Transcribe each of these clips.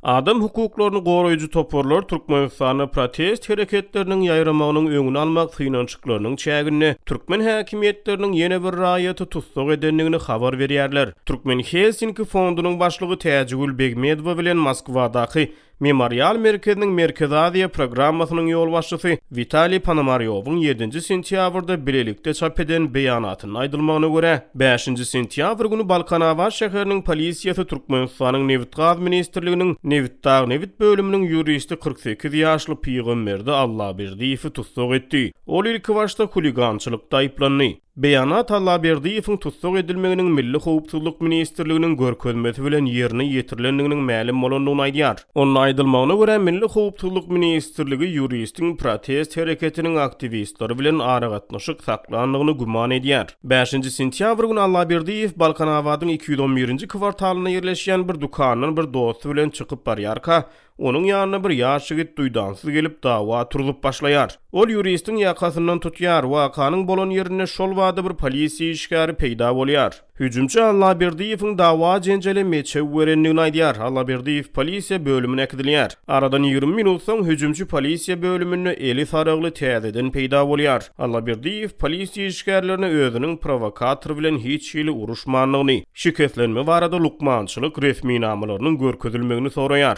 Adam hukuklaryny goraýjy toparlar Türkmenistanda protest hereketleriniň ýaýramagynyň öňüni almak synanyşyklarynyň çäginde türkmen häkimiýetleriniň ýene bir raýaty tussag edendigini habar berýärler. Türkmen Helsinki fondunyň başlygy Täjigül Begmedowa bilen Moskwadaky Memorial merkeziniň Merkezi Aziýa programmasynyň ýolbaşçysy Witaliý Ponomarýowyň ýedinji sentýabrda bilelikde çap eden beýanatynda aýdylmagyna görä, bäşinji sentýabr güni Balkanabat şäheriniň polisiýasy Türkmenistanyň Nebitgaz ministrliginiň Nebitdagnebit bölüminiň ýuristi 48 ýaşly Pygamberdi Allaberdiýewi tussag etdi. Ol ilkibaşda huligançylykda aýyplandy. Beýanat Allaberdiýewiň tussag edilmeginiň Milli howpsuzlyk ministrliginiň görkezmesi bilen ýerine ýetirilendiginiň mälim bolandygyny aýdýar. Onda aýdylmagyna görä, Milli howpsuzlyk ministrligi ýuristiň protest hereketiniň aktiwistleri bilen aragatnaşyk saklandygyny güman edýär. Bäşinji sentýabr güni Allaberdiýew Balkanabadyň 211-nji kwartalynda ýerleşýän bir dükandan bir dosty bilen çykyp barýarka, Onuň ýanyna bir ýaş ýigit duýdansyz gelip, dawa turzup başlaýar. Ol ýuristiň ýakasyndan tutýar. Wakanyň bolan ýerinde şol bada bir polisiýa işgäri peýda bolýar. Hüjümçi Allaberdiýewiň dawa-jenjele meçew berendigini aýdýar. Allaberdiýew polisiýa bölümine äkidilýär. Aradan 20 minut soň hüjümçi polisiýa bölüminde eli saragly täzeden peýda bolýar. Allaberdiýew polisiýa işgärlerine özüniň prowokator bilen hiç hili uruşmandygyny, Şikeslenme barada lukmançylyk resminamalarynyň görkezilmegini soraýar.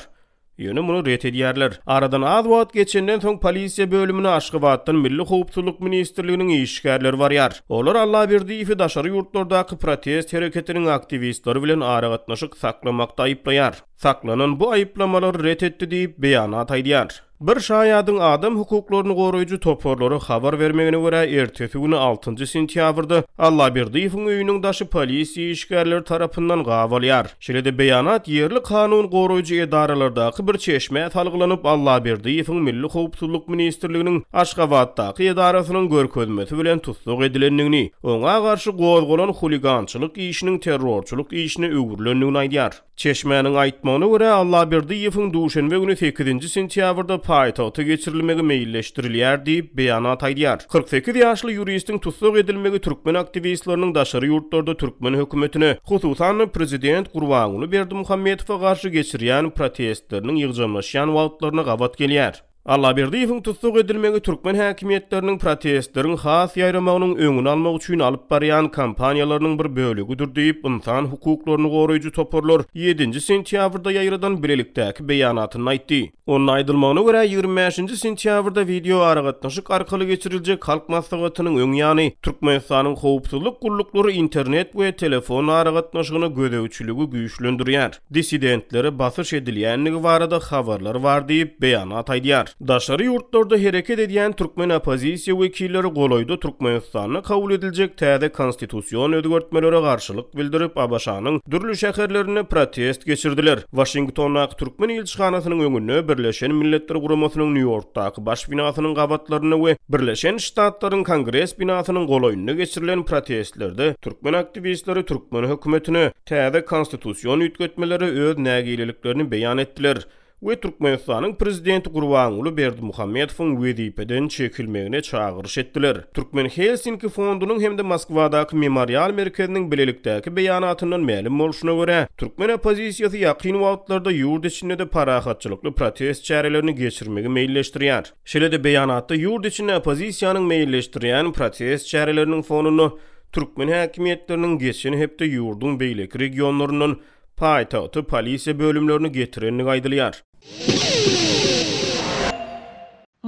Ýöne muny ret edýärler. Aradan az wagt geçenden soň polisiýa bölümine Aşgabatdan Milli howpsuzlyk ministrliginiň işgärleri barýar. Olar Allaberdiýewi daşary ýurtlardaky protest hereketiniň aktiwistleri bilen aragatnaşyk saklamakda aýyplaýar. Saklanan bu aýyplamalary ret etdi diýip, beýanat aýdýar. Bir şaýadyň adam hukuklaryny goraýjy toparlara habar bermegine görä, ertesi güni altynjy sentýabrda Allaberdiýewiň öýüniň daşy polisiýa işgärleri tarapyndan gabalýar. Şeýle-de beýanat ýerli kanun goraýjy edaralardaky bir çeşmä salgylanyp, Allaberdiýewiň Milli howpsuzlyk ministrliginiň Aşgabatdaky edarasynyň görkezmesi bilen tussag edilendigini, oňa garşy gozgalan huligançylyk işiniň terrorçylyk işine öwrülendigini aýdýar. Çeşmäniň aýtmagyna görä, Allaberdiýewiň duşenbe güni sekizinji sentýabrda paýtagta geçirilmegi meýilleşdirilýär diýip, beýanat aýdýar. 48 ýaşly ýuristiň tussag edilmegi türkmen aktiwistleriniň daşary ýurtlarda türkmen hökümetine, hususan-da prezident Gurbanguly Berdimuhamedowa garşy geçirýän protestleriniň ýygjamlaşýan wagtlaryna gabat gelýär. Allaberdiýewiň tussag edilmegi türkmen häkimiýetleriniň protestleriň has ýaýramagynyň öňüni almak üçin alyp barýan kampaniýalarynyň bir bölegidir diýip, ynsan hukuklaryny goraýjy toparlar ýedinji sentýabrda ýaýradan bilelikdäki beýanatynda aýtdy. Onda aýdylmagyna görä, 25-nji sentýabrda wideoaragatnaşyk arkaly geçiriljek Halk Maslahatynyň öň ýany, Türkmenistanyň howpsuzlyk gulluklary internet we telefon aragatnaşygyna gözegçiligi güýçlendirýär. dissidentlere basyş edilýändigi barada habarlar bar diýip, beýanat aýdýar. Daşary ýurtlarda hereket edýän türkmen oppozisiýa wekilleri golaýda Türkmenistanda kabul ediljek täze konstitusion özgertmelere garşylyk bildirip, ABŞ-nyň dürli şäherlerinde protest geçirdiler. Waşingtondaky türkmen ilçihanasynyň öňünde, Birleşen Milletler Guramasynyň Nýu-Ýorkdaky baş binasynyň gabatlarynda we Birleşen Ştatlaryň Kongres binasynyň golaýynda geçirilen protestlerde türkmen aktiwistleri türkmen hökümetine, täze konstitusion üýtgetmelere öz nägileliklerini beýan etdiler we Türkmenistanyň Prezidenti Gurbanguly Berdimuhamedowyň wezipeden çekilmegine çagyryş etdiler. Türkmen Helsinki fondunyň hem-de Moskwadaky Memorial merkeziniň bilelikdäki beýanatyndan mälim bolşuna görä, türkmen oppozisiýasy ýakyn wagtlarda ýurt içinde-de parahatçylykly protest çärelerini geçirmegi meýilleşdirýär. Şeýle-de beýanatda ýurt içinde oppozisiýanyň meýilleşdirýän protest çäreleriniň fonunda Türkmen häkimiýetleriniň geçen hepde ýurduň beýleki regionlaryndan paýtagta polisiýa bölümlerini getirendigi aýdylýar.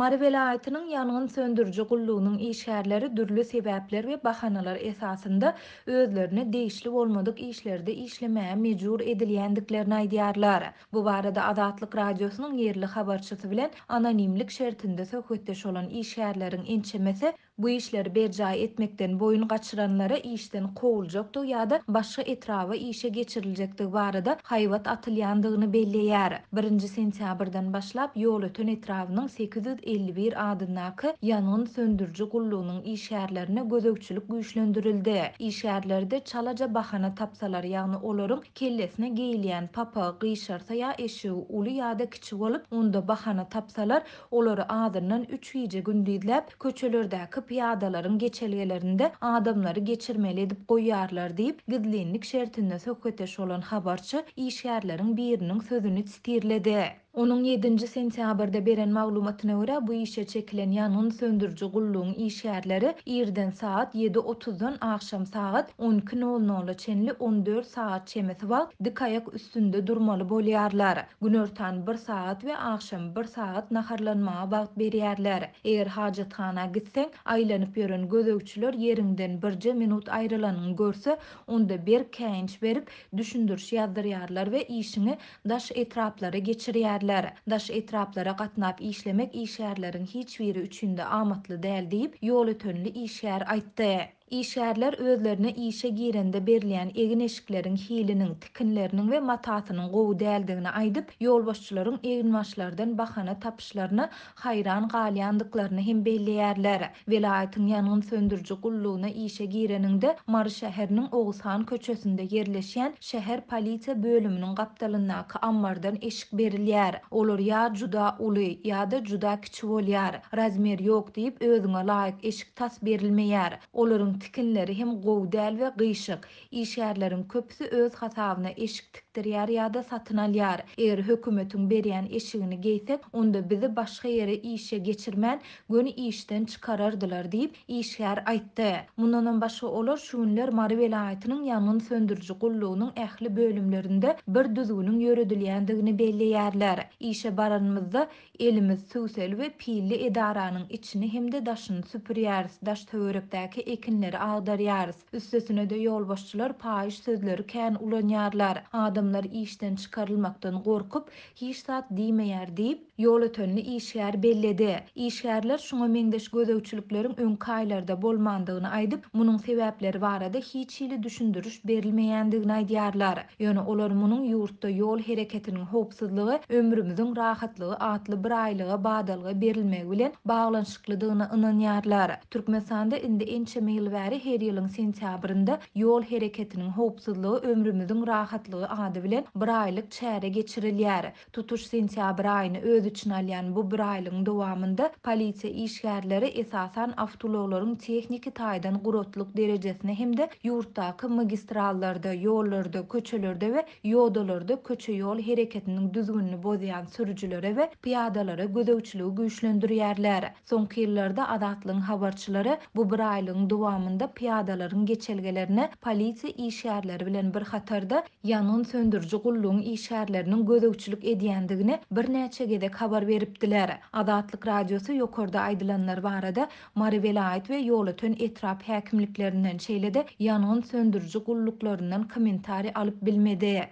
Mary welaýatynyň ýangyn söndüriji gullugynyň işgärleri dürli sebäpler we bahanalar esasynda özlerine degişli bolmadyk işlerde işlemäge mejbur edilýändiklerini aýdýarlar. Bu barada Azatlyk Radiosynyň ýerli habarçysy bilen anonimlik şertinde söhbetdeş bolan işgärleriň ençemesi Bu işleri berjaý etmekden boýun gaçyranlara işden kowuljakdygy ýa-da başga etraba işe geçiriljekdigi barada haýbat atylýandygyny belleýär. Birinji sentýabrdan başlap Ýolöten etrabynyň 851 adyndaky ýangyn söndüriji gullugynyň işgärlerine gözegçilik güýçlendirildi. Işgärlerde çalaja bahana tapsalar, ýagny olaryň kellesine geýilýän papagy gyşarsa ýa eşigi uly ýa-da kiçi bolup, onda bahana tapsalar, Olary azyndan üç gije-gündizläp, köçelerdäki pyýadalaryň geçelgelerinde adamlary geçirmeli edip goýýarlar diýip, gizlinlik şertinde söhbetdeş bolan habarçy işgärleriň biriniň sözüni sitirledi. Onuň ýedinji sentýabrda beren maglumatyna görä, bu işe çekilen ýangyn söndüriji gullugyň işgärleri irden sagat ýedi otuzdan agşam sagat on iki nol nola çenli on dört sagat çemesi wagt dik aýak üstünde durmaly bolýarlar. Günortan bir sagat we agşam bir sagat naharlanmaga wagt berýärler. Eger hajathana gitseň, aýlanyp ýören gözegçiler ýeriňden birje minut aýrylanyňy görse, onda berk käýinç berip, düşündiriş ýazdyrýarlar we işiňi daş etraplara geçirýärler. Daş etraplara gatnap işlemek işgärleriň hiç biri üçin-de amatly däl diýip, ýolötenli işgär aýtdy. Işgärler özlerine işe girende berilýän egin-eşikleriň hiliniň, tikinleriniň we matasynyň gowy däldigini aýdyp, ýolbaşçylaryň eginbaşlardan bahana tapyşlaryna haýran galýandyklaryny hem belleýärler. Welaýatyň ýangyn söndüriji gullugyna işe gireniňde Mary şäheriniň Oguzhan köçesinde ýerleşýän şäher polisiýa bölüminiň gapdalyndaky ammardan eşik berilýär. Olar ýa juda uly, ýa-da juda kiçi bolýar. Razmer ýok diýip özüňe laýyk eşik tas berilmeýär. Olaryň tikinleri hem gowy däl we gyşyk. Işgärleriň köpüsi öz hasabyna eşik tikdirýär ýa-da satyn alýar. Eger hökümetiň berýän eşigini geýsek, onda bizi başga ýere işe geçirmän, göni işden çykarardylar diýip, işgär aýtdy. Mundanam başga olar şu günler Mary welaýatynyň ýangyn söndüriji gullugynyň ähli bölümlerinde bir düzgüniň ýöredilýändigini belleýärler. Işe baranymyzda, elimiz süwseli we pilli edaranyň içini hem-de daşyny süpürýäris, daş-töwerekdäki ekinleri agdarýarys. Üstesine-de ýolbaşçylar paýyş sözleri kän ulanýarlar. Adamlar işden çykarylmakdan gorkup, hiç zat diýmeýär diýip, ýolötenli işgär belledi. Işgärler şuňa meňzeş gözegçilikleriň öňki aýlarda bolmandygyny aýdyp, munuň sebäpleri barada hiç hili düşündiriş berilmeýändigini aýdýarlar. Ýöne olar munuň ýurtda ýol hereketiniň howpsuzlygy, ömrümiziň rahatlygy atly biraýlyga badalga berilmegi bilen baglanyşyklydygyna ynanýarlar. Türkmenistanda indi ençeme ýyl bäri her ýylyň sentýabrynda Ýol hereketiniň howpsuzlygy ömrümiziň rahatlygy ady bilen biraýlyk çäre geçirilýär. Tutuş sentýabr aýyny öz içine alýan bu biraýlygyň dowamynda polisiýa işgärleri esasan awtoulaglaryň tehniki taýdan guratlyk derejesine hem-de ýurtdaky magistrallarda, ýollarda, köçelerde we ýodalarda köçe-ýol hereketiniň düzgünini bozýan sürüjilere we pyýadalara gözegçiligi güýçlendirýärler. Soňky ýyllarda Azatlygyň habarçylary bu biraýlygyň dowamynda pyýadalaryň geçelgelerine polisiýa işgärleri bilen bir hatarda ýangyn söndüriji gullugyň işgärleriniň gözegçilik edýändigini birnäçe gezek habar beripdiler. Azatlyk Radiosy ýokarda aýdylanlar barada Mary welaýat we Ýolöten etrap häkimliklerinden, şeýle-de ýangyn söndüriji gulluklaryndan kommentariý alyp bilmedi.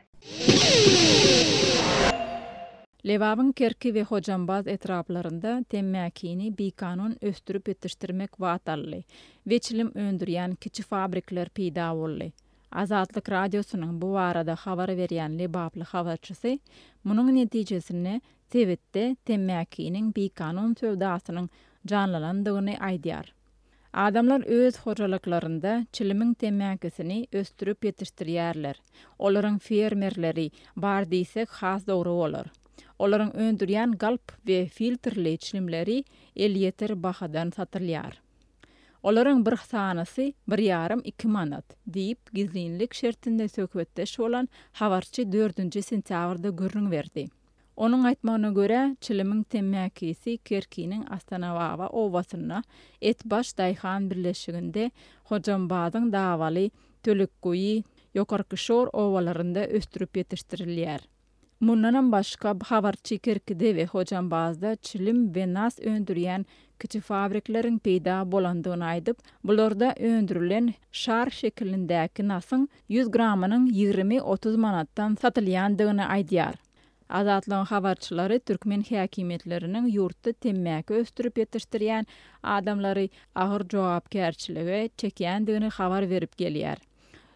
Lebabyň Kerki we Hojambaz etraplarynda temmäkini bikanun ösdürip ýetişdirmek bat aldy we çilim öndürýän kiçi fabrikler peýda boldy. Azatlyk Radiosynyň bu barada habar berýän lebaply habarçysy munuň netijesinde sebitde temmäkiniň bikanun söwdasynyň janlanandygyny aýdýar. Adamlar öz hojalyklarynda çilimiň temmäkisini ösdürip ýetişdirýärler. Olaryň fermerleri bar diýsek has dogry bolar. Olaryň öndürýän galp we filtrli çilimleri elýeter bahadan satylýar. Olaryň bir sanysy bir ýarym-iki manat, diýip, gizlinlik şertinde söhbetdeş bolan habarçy dördünji sentýabrda gürrüň berdi. Onuň aýtmagyna görä, çilimiň temmäkisi Kerkiniň Astanababa obasynda, Etbaş daýhan birleşiginde, Hojambazyň Dawaly, Tölekguýy, Ýokarkyşor obalarynda ösdürip ýetişdirilýär. Mundanam başga, habarçy Kerkide we Hojambazda çilim we nas öndürýän kiçi fabrikleriň peýda bolandygyny aýdyp, bularda öndürilen şar şekilindäki nasyň 100 gramynyň 20-30 manatdan satylýandygyny aýdýar. Azatlygyň habarçylary türkmen häkimiýetleriniň ýurtda temmäki ösdürip ýetişdirýän adamlary agyr jogapkärçilige çekýändigini habar berip gelýär.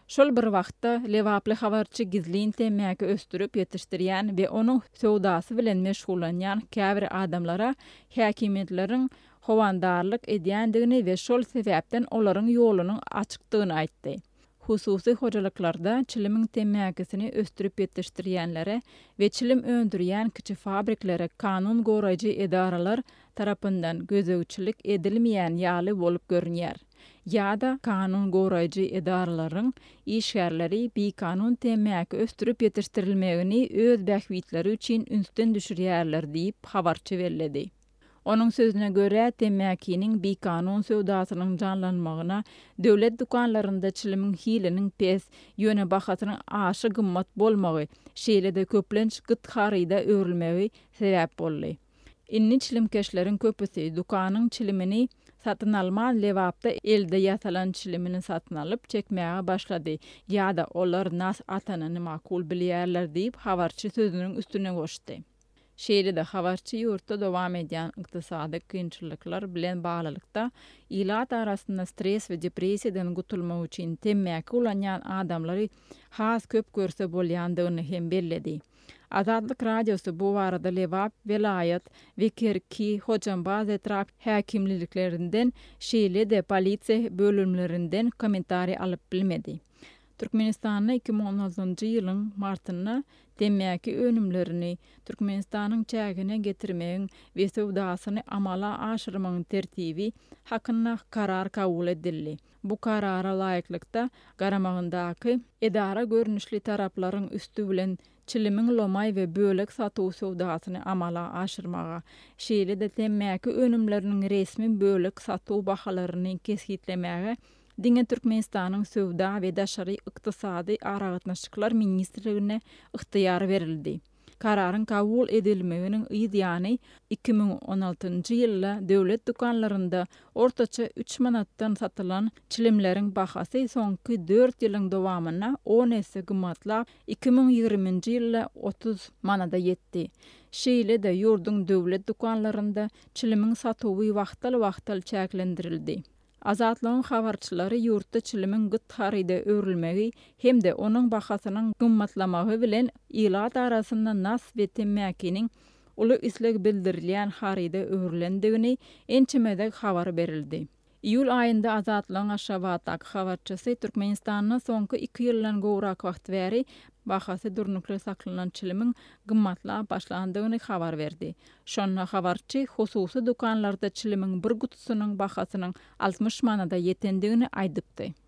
Şol bir wagtda, lebaply habarçy gizlin temmäki ösdürip ýetişdirýän we onuň söwdasy bilen meşgullanýan käbir adamlara häkimiýetleriň howandarlyk edýändigini we şol sebäpden olaryň ýolunyň açykdygyny aýtdy. Hususy hojalyklarda çilimiň temmäkisini ösdürip ýetişdirýänlere we çilim öndürýän kiçi fabriklere kanun goraýjy edaralar tarapyndan gözegçilik edilmeýän ýaly bolup görünýär. Ýa-da kanun goraýjy edaralaryň işgärleri bikanun temmäki ösdürip ýetişdirilmegini öz bähbitleri üçin ünsden düşürýärler diýip, habarçy belledi. Onuň sözüne görä, temmäkiniň bikanun söwdasynyň janlanmagyna döwlet dükanlarynda çilimiň hiliniň pes, ýöne bahasynyň aşa gymmat bolmagy, şeýle-de köplenç gyt haryda öwrülmegi sebäp boldy. Indi çilimkeşleriň köpüsi dükanyň çilimini satyn alman, Lebapda elde ýasalan çilimini satyn alyp, çekmäge başlady ýa-da olar nas atanyny makul bilýärler diýip, habarçy sözüniň üstüne goşdy. Şeýle-de, habarçy ýurtda dowam edýän ykdysady kynçylyklar bilen baglylykda, ilat arasynda stres we depressiýadan gutulmak üçin temmäki ulanýan adamlary has köp görse bolýandygyny hem belledi. Azatlyk Radiosy bu barada Lebap welaýat we Kerki, Hojambaz etrap häkimliliklerinden, şeýle-de polisiýa bölümlerinden kommentariý alyp bilmedi. Türkmenistanda 2016-njy ýylyň martynda temmäki önümlerini Türkmenistanyň çägine getirmegiň we söwdasyny amala aşyrmagyň tertibi hakynda karar kabul edildi. Bu karara laýyklykda, garamagyndaky edara görnüşli taraplaryň üsti bilen çilimiň lomaý we bölek satuw söwdasyny amala aşyrmaga, şeýle-de temmäki önümleriniň resmi bölek satuw bahalaryny kesgitlemäge diňe Türkmenistanyň Söwda we daşary ykdysady aragatnaşyklar ministrligine ygtyýar berildi. Kararyň kabul edilmeginiň yz ýany, 2016-njy ýylda döwlet dükanlarynda ortaça üç manatdan satylan çilimleriň bahasy soňky dört ýylyň dowamynda on esse gymmatlap, 2020-nji ýylda 30 manada ýetdi. Şeýle-de, ýurduň döwlet dükanlarynda çilimiň satuwy wagtal-wagtal çäklendirildi. Azatlygyň habarçylary ýurtda çilimiň gyt haryda öwrülmegi hem-de onuň bahasynyň gymmatlamagy bilen ilat arasynda nas we temmäkiniň uly isleg bildirilýän haryda öwrülendigini ençeme gezek habar berildi. Iýul aýynda Azatlygyň Aşgabatdaky habarçysy Türkmenistanda soňky iki ýyldan gowrak wagt bäri bahasy durnukly saklanan çilimiň gymmatlap başlandygyny habar berdi. Şonda habarçy hususy dükanlarda çilimiň bir gutusynyň bahasynyň 60 manada ýetendigini aýdypdy.